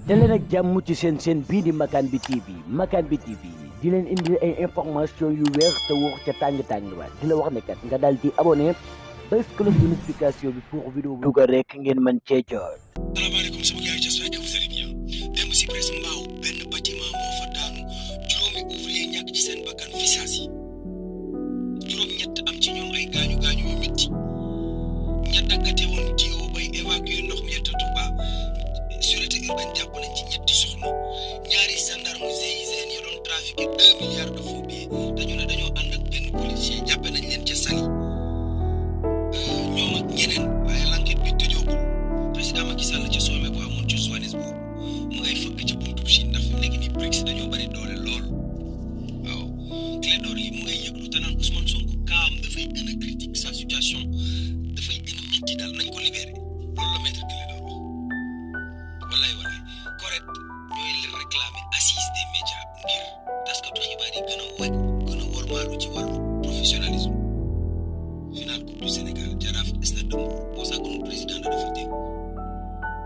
daleen ak jàmm ci seen bii di Makan bi TV Makan bi TV di leen indi ay information yu wér te wóor ca tàng ba di la wax ne kat nga daal di abonné bés cloche de notification bi pour vidéo bu dugal rek ngeen mën cee jot. Salaamaaleykum sama gars yi j'espère que vous allez bien démb si presse mbaaw benn bâtiment moo fa daanu juróomi ouvrier ñàkk ci seen bakkan fi saa si juróom-ñett am ci ñoom ay gaañu yu métti ña daggate woon tuyau bay évacuer ndox mi ca Touba sûreté urbaine jàpp nañ ci ñetti soxna ñaari gendarme GIGN yi doon trafiqué 2 milliards de faux billets dañu ne dañoo ànd ak benn policier jàppe nañ leen ca Saly ñoom ak ñeneen waaye l'enquête bi tëjoogul président Macky Sall ca sommet bu amoon ci Johannesburg mu ngay fëgg ci buntu Chine ndax fi mu nekk nii BRICS dañoo bari doole lool waaw Clédor yi mu ngay yëglu te naan Ousmane Sonko kaam dafay gën a critique sa situation dafay gën a métti daal nañ ko libéré loolu la maître Clédor wax wallaay correct ñooy réclamer assise des médias ngir taskatu xibaar yi gën a wegu gën a wormaalu ci wàllu professionnalisme final coupe du Sénégal Jaraaf Stade de Mbour boo sàkku